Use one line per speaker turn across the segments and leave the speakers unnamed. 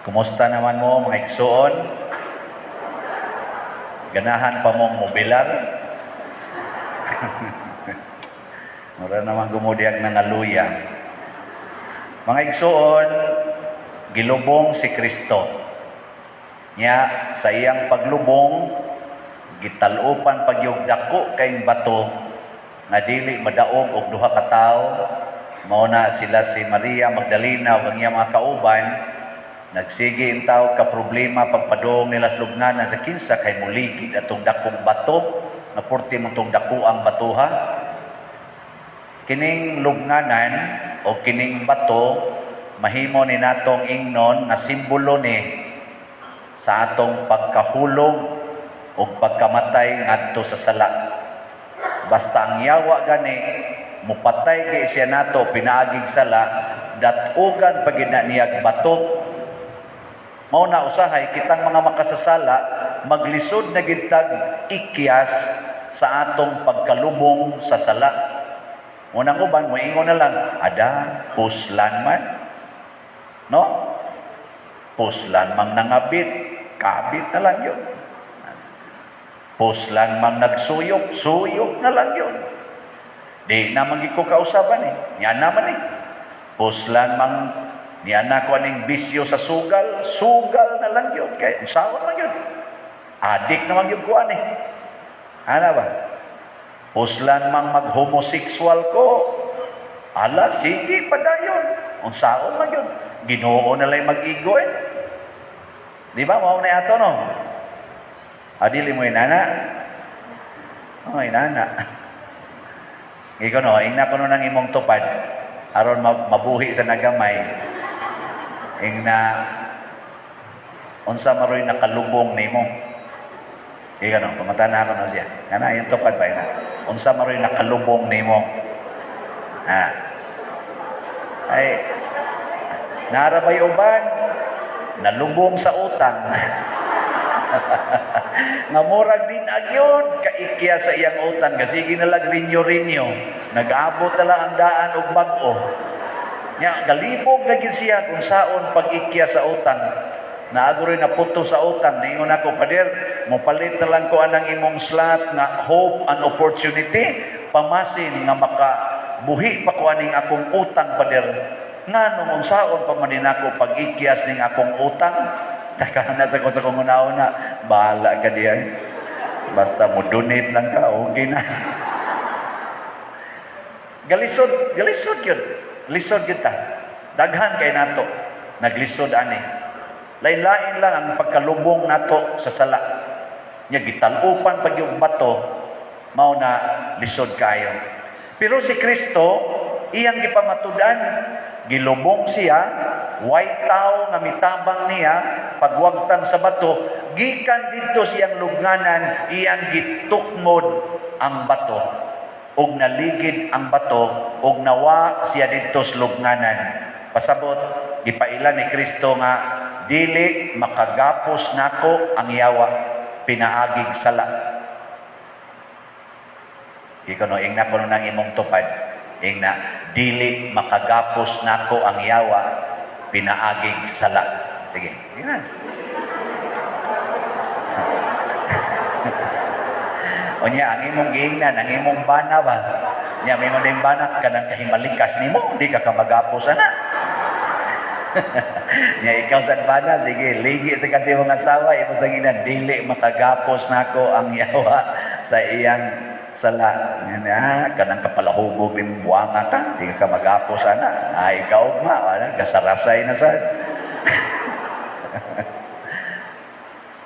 Kumusta naman mo, mga igsuon? Ganahan pa mong mobilar? Mura naman gumudiyag ng aluya. Mga igsuon, gilubong si Kristo. Nya sa iyang paglubong, gitalupan pagyog dako kayong bato nga dili madaog og duha ka tawo. Mao na sila si Maria Magdalena ug ang iyang mga kauban nagsige in tawag ka problema pagpadong nila sa lubnganan sa kinsa kay muligid atong dakong bato nga purti mo tong dako ang batuha. Kining lubnganan o kining bato, mahimo ni natong ingnon nga simbolo ni sa atong pagkahulog o pagkamatay ngadto sa sala. Basta ang yawa gani mupatay kay siya nato pinaagig sala, datugan pa gid na niyag bato. Mao na usahay kitang mga makasasala maglisod na gid tag ikyas sa atong pagkalubong sa sala. Unang uban moingon na lang, "Ada, puslan man." No? Puslan mang nangabit, kabit na lang yun. Puslan mang nagsuyop, suyop na lang yun. Di naman gid ko kausaban eh. Yan naman eh. Puslan mang niya na ko aning bisyo sa sugal, sugal na lang yun. Kay usawan man yun. Adik naman yun kuan eh. Ana ba? Puslan mang mag-homosexual ko, ala, sige, padayon. Unsaon man yun. Ginoo na lang mag-igo eh. Di ba? Mao na ato, no? Adili mo inana? Oh, inana. Ikaw no, ingna ko no ng imong tupad aron mabuhi sa nagamay. Ingna unsa maroy nakalubong nimo. Ikaw no, pamata na ako no siya. Kana yung tupad ba ina? Unsa maroy nakalubong nimo? Ha. Ay narabay uban nalubong sa utang. Nga murag din agyon kaikya sa iyang utang kasi ginalag rinyo-rinyo. Nag-abot na lang ang daan og bag-o. Nya galibog na gid siya kung saon pag-ikya sa utang. Naaguroy na puto sa utang. Ningon ako, "Pader, mopalit na lang ko anang imong slot nga hope and opportunity, pamasin nga maka buhi pa ko aning akong utang, pader." Nga nung unsaon pa man din ako pag-ikyas ning akong utang? Nakana sa ko sa kong una, "Bahala ka diyan. Basta mo donate lang ka, okay na." Galisod, galisod yun. Lisod kita. Daghan kay nato. Naglisod ani. Lain-lain lang ang pagkalubong nato sa sala. Nya gitalupan pag yung bato, mao na lisod kayo. Pero si Kristo, iyang gipamatud-an, gilubong siya, way tao nga mitabang niya, pagwagtang sa bato, gikan didto siyang lubnganan, iyang gitukmod ang bato ug naligid ang bato ug nawa siya didto sa lubnganan. Pasabot, gipaila ni Kristo nga dili makagapos nako ang yawa pinaagig sala. Ikaw no, ingna ko nang imong tupad. Ingna, "Dili makagapos nako ang yawa pinaagig sala." Sige, ingna. Unya, ang imong giingnan, ang imong bana ba? Nya, may mo bana, kanang kahimalikas nimo, di ka kamagapos ana. Nya ikaw sa bana, sige, ligi sa kasi mga asawa, imo sa ginan, "Dili makagapos nako ang yawa sa iyang sala." Nya, ah, kanang kapalahubog ning buwanga ka, di ka magapos ana. Ay, ikaw ma, wala, kasarasay na sad.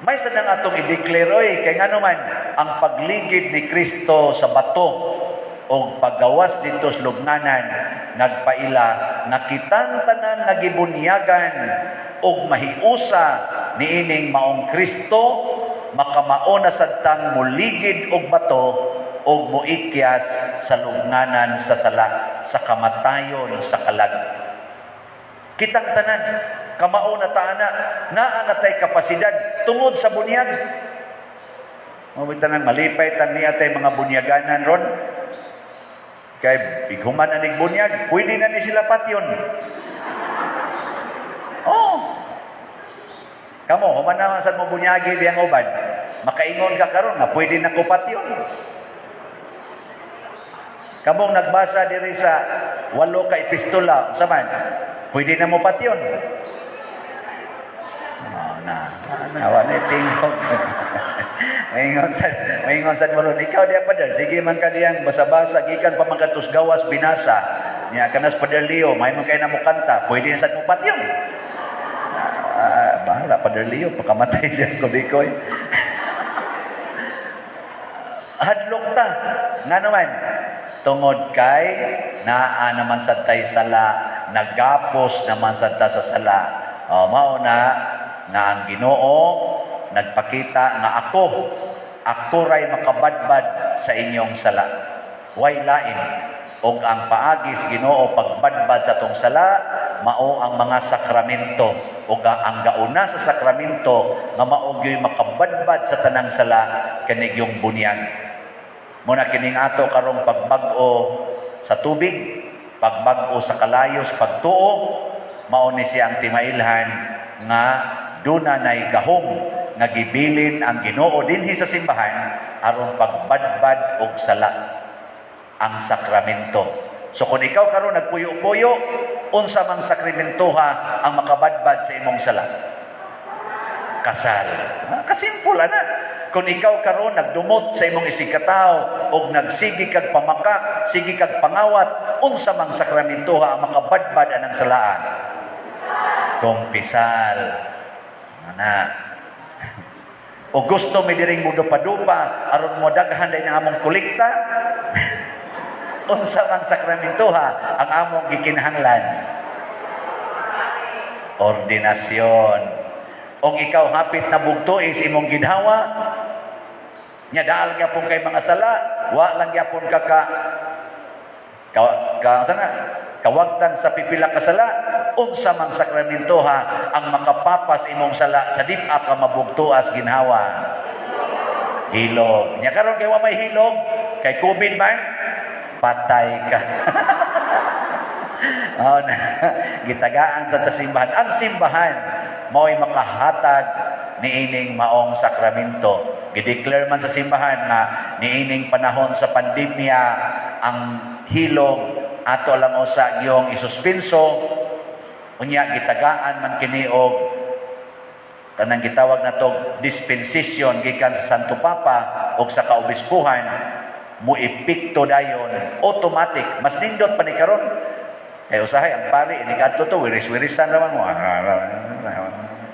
May sa nang atong i-declare oy, kay ngano man ang pagligid ni Kristo sa bato o paggawas dito sa lubnganan nagpaila nga kitang tanan nga gibunyagan og mahiusa niining maong Kristo makamao na sadtang muligid og bato og muikyas sa lubnganan sa sala, sa kamatayon sa kalag. Kitang tanan kamao na taana, naa na tay kapasidad tungod sa bunyag. Mao tanan malipay tan niya tay mga bunyaganan ron. Kay bighuman na nig bunyag, pwede na ni sila patyon. Oh. Kamo, human naman sad mo bunyagi diyang uban. Makaingon ka karon nga pwede na ko patyon. Kamong nagbasa diri sa walo ka epistola, unsa man? Pwede na mo patyon. Oh, na, na, wala tingog. Maingon sad mo ron, ikaw diya, Pader, sige man ka diyang basa-basa, gikan pa man kadtos gawas binasa. Nya kanas Pader Leo, may man kay na mo kanta, pwede na sad mo patyon. Ah, bahala, Pader Leo, pakamatay siya ko dikoy. Hadlok ta. Nga naman, tungod kay naa naman sad tay sala, nagapos naman sad ta sa sala. O, mao na nga ang Ginoo nagpakita nga ako ray makabadbad sa inyong sala. Way lain. Og ang paagi sa Ginoo pagbadbad sa atong sala mao ang mga sakramento, ug ang gauna sa sakramento nga mao gyoy makabadbad sa tanang sala kani yung bunyag. Muna kining ato karong pagbag-o sa tubig, pagbag-o sa kalayos, pagtuo, mao ni siya ang timailhan nga duna nay gahom nga gibilin ang Ginoo dinhi sa simbahan aron pagbadbad og sala, ang sakramento. So kung ikaw karon nagpuyo-puyo, unsa mang sakramentoha ang makabadbad sa imong sala? Kasal. Ah, kasimple na. Kung ikaw karon nagdumot sa imong isigkatawo og nagsigi kag pamakak, sige kag pangawat, unsa mang sakramentoha ang makabadbad anang salaan? Kumpisal. Ana. O gusto mi diring mudupa-dupa aron mo daghan din ang among kolekta? Unsa mang sakramentoha ang among gikinahanglan? Ordinasyon. Og ikaw hapit na bugtuis imong ginhawa, nya daal gyapon kay mga sala, wa lang gyapon ka sana kawagtang sa pipila ka sala, unsa mang sakramentoha ang makapapas imong sala sa di-a ka mabugtuas ginhawa? Hilog. Nya karon kay wa may hilog, kay COVID man, patay ka. Oh, na, gitagaan sa simbahan. Ang simbahan mao'y makahatag niining maong sakramento. Gideclare man sa simbahan nga niining panahon sa pandemya, ang hilog ato lang usa yung isuspenso. Unya gitagaan man kini og kanang gitawag nato dispensation gikan sa Santo Papa og sa kaobispuhan, mo epekto dayon automatic. Mas nindot pa ni karon kay usahay ang pari ini kadto to wiris-wirisan naman mo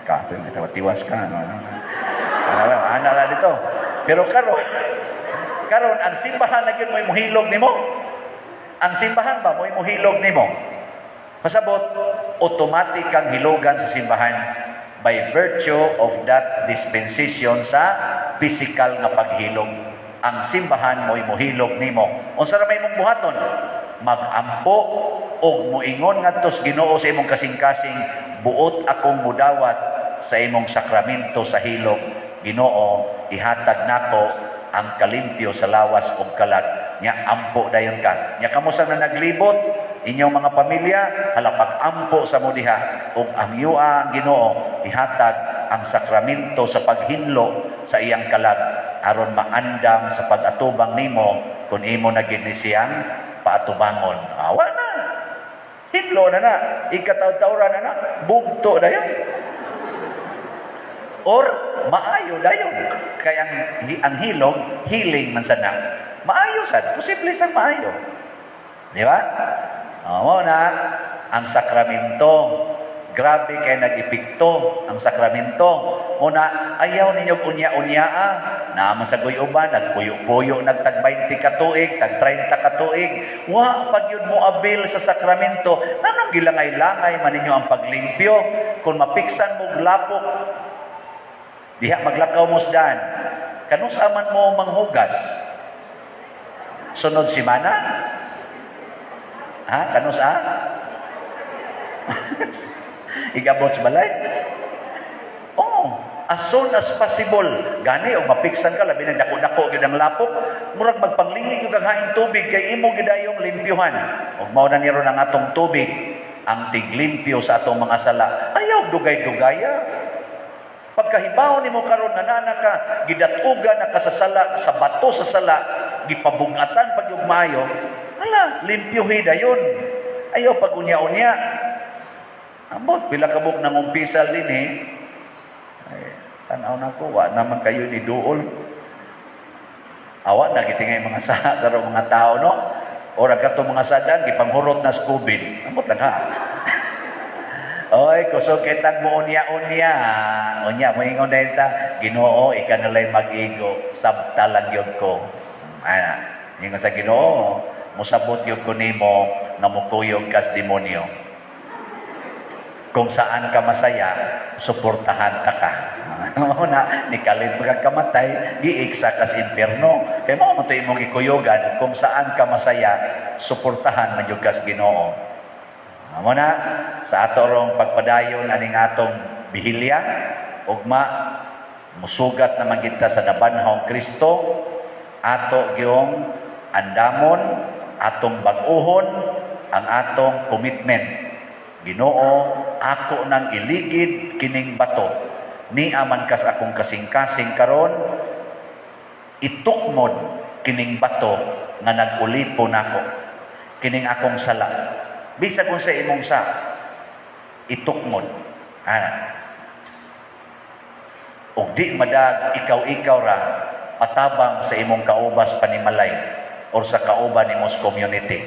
ka, tiwas ka, ana ana dito. Pero karon karon ang simbahan na gyud mo muhilog nimo. Ang simbahan ba mo muhilog nimo? Pasabot, automatic kang hilogan sa simbahan by virtue of that dispensation sa physical nga paghilog. Ang simbahan mo'y muhilog nimo. Unsa ra may imong buhaton? Magampo og muingon ngadto sa Ginoo sa imong kasing-kasing, "Buot akong mudawat sa imong sakramento sa hilog. Ginoo, ihatag nako ang kalimpyo sa lawas ug kalag." Nya ampo dayon ka. Nya kamo sa na naglibot, inyong mga pamilya, hala pag-ampo sa mo diha ug ang ang Ginoo ihatag ang sakramento sa paghinlo sa iyang kalag aron maandam sa pag-atubang nimo kung imo na gid ni siyang paatubangon. Awa na. Hinlo na na. Ikataw-tawran na na. Bugto dayon. Or maayo dayon. Kay ang hilog, healing man sad na. Maayo sad. Posible sad maayo. Di ba? O, mao na ang sakramento. Grabe kay nag-epekto ang sakramento. Muna, ayaw ninyo unya-unya. Naa man sa uban, nagpuyo-puyo, nagtag 20 ka tuig, tag 30 ka tuig. Wa pag yun mo abil sa sakramento. Anong gilangay-langay man ninyo ang paglimpyo? Kung mapiksan mo lapok, diha maglakaw mo daan. Kanus man mo manghugas? Sunod simana? Ha? Kanus a? Igabot sa balay? Oh, as soon as possible. Gani og mapiksan ka, labi na dako-dako gyud ang lapok, murag magpanglingig gyud kang haing tubig kay imo gyud yung limpyuhan. Ug mao na ni ron ang atong tubig ang tiglimpyo sa atong mga sala. Ayaw dugay-dugaya. Pagkahibaw nimo karon nga naa ka gidatugan na kasasala sa bato sa sala, gipabugatan pag yung maayo, hala, limpyuhi dayon. Ayaw pag unya-unya. Ambot, pila kabuk nang umpisal din eh. Ay, tanaw na ko, wa naman kayo ni duol. Awa na gitingay mga sa mga tao, no? Ora kato mga sadan gipanghurot na sa COVID. Ambot lang ha. Oy, kusog kitang mo unya-unya. Unya, moingon dahil ta, "Ginoo, ika na lang mag-igo, sabta lang yun ko." Ana, ingon sa Ginoo, musabot yun ko nimo nga mukuyog kas demonyo. Kung saan ka masaya, suportahan ta ka. Mao na, ni kalit kamatay, giiksa kas impierno. Kay mao man to imong gikuyugan, kung saan ka masaya, suportahan man jud kas Ginoo. Amo na, sa ato rong pagpadayon aning atong bihilya, ugma, musugat na man kita sa nabanhawng Kristo, ato gyung andamon, atong bag-uhon, ang atong commitment. Ginoo, ako nang iligid kining bato. Nia man kas akong kasing-kasing karon, itukmod kining bato nga nag-ulipo nako. Kining akong sala. Bisag kung sa imong sa, itukmod. Ana. Ug di madag ikaw-ikaw ra patabang sa imong kaubas panimalay or sa kauban nimo sa community.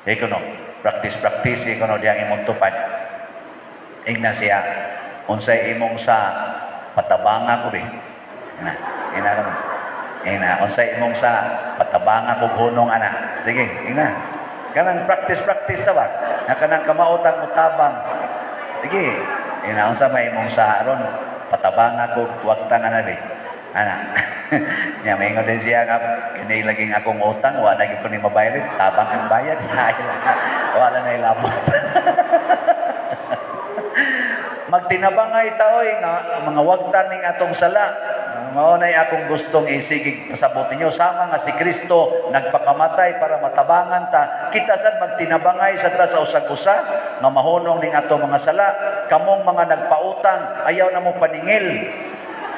Iko no, practice practice iko no diyang imong tupad. Ingna siya, unsay imong sa, patabanga ko be. Ina, ina ko. Ina, unsay imong sa, patabanga ko hunong ana. Sige, ina. Kanang practice practice ta ba? Na kanang kamaotang mutabang. Sige, ina, unsa may imong sa aron, patabanga ko wagtang ana be. Ana. Nya maingon din siya nga kini laging akong utang wa na gyud ko ni mabayad, tabang ang bayad. Wala na ilabot. Magtinabangay taoy nga mga wagtan ning atong sala. Mao nay akong gustong isigig pasabot ninyo sama nga si Kristo nagpakamatay para matabangan ta. Kita sad magtinabangay sa ta sa usag-usa nga mahunong ning atong mga sala. Kamong mga nagpautang, ayaw na mo paningil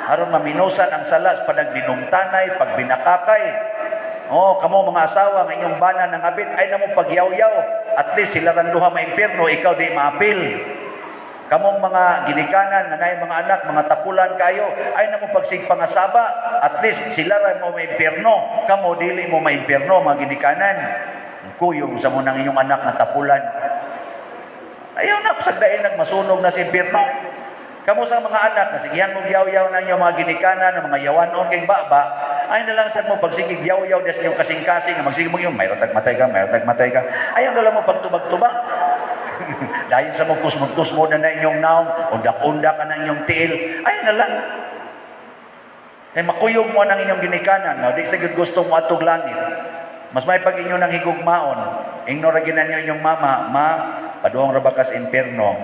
aron maminusan ang sala sa panaglinumtanay, pagbinakakay. Oh, kamo mga asawa nga inyong bana nangabit, ay na mo pagyaw-yaw. At least sila rang duha maimpierno, ikaw di maapil. Kamong mga ginikanan nga naay mga anak, mga tapulan kayo, ay na mo pagsigpangasaba. At least sila ra mo maimpierno. Kamo dili mo maimpierno, mga ginikanan. Kuyog sa mo ng inyong anak nga tapulan. Ayaw na pasagdain nagmasunog na sa impierno. Kamo sa mga anak, na sigihan mo yaw-yaw na inyong mga ginikanan, ng mga yawanon kay baba, ay na lang sad mo pagsigig yaw-yaw des inyong kasing-kasing, nga magsigig mo yung mayroon tagmatay ka, mayroon tagmatay ka. Ayaw na lang mo pagtubag-tubag. Dayon sa mo kusmod-kusmod na na inyong naong, undak-undak ka na inyong tiil. Ay na lang. Kay makuyog mo ang inyong ginikanan, no? Di sa gyud gusto mo atog langit. Mas may pag inyo ng higugmaon, ingno ra ginan inyong mama, "Ma, paduong ra ba kas impierno?"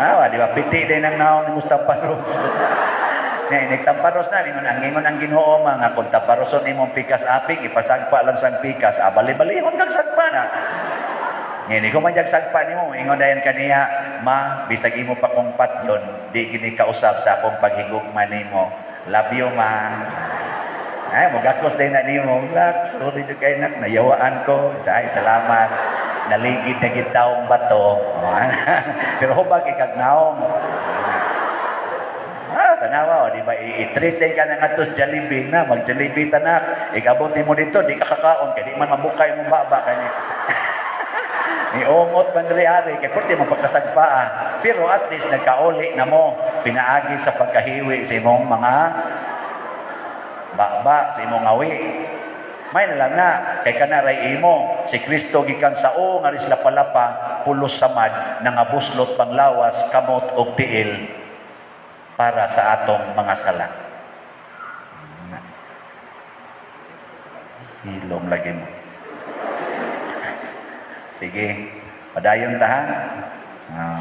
Ah, di ba? Piti din ang naong ni Mustaparos. Nga inig tamparos na, ingon ang Ginoo mga kung tamparoson imong pikas apik, ipasagpa lang sang pikas, ah, bali-balihon kag sagpa na. Ngayon, ikaw man jag sagpa nimo, ingon dayon kaniya, "Ma, bisag imo pa kong patyon, di gini kausap sa akong paghigugma nimo. Love you, Ma." Ay, mugakos din na nimo. "Lak, sorry jud kay nak, nayawaan ko." Ay, salamat. Naligid na gitawong bato. Oh, pero hubag ikag naong. Ah, tanawa, o, di ba? I-treat din ka na nga to sa Jollibee na, mag-Jollibee tanak. Ikabot nimo dito, di ka kakaon, kay di man mabukay mong baba kani. Niungot man diri ari kay pwede mo pagkasagpa ah. Pero at least nagkauli na mo pinaagi sa pagkahiwi sa imong mga baba, sa imong awi. May na lang na kay kana ray imo si Kristo gikan sa o nga ris lapalapa pulos samad nangabuslot panglawas, kamot ug tiil para sa atong mga sala. Hilom lagi mo. Sige, padayon ta ha. Ah.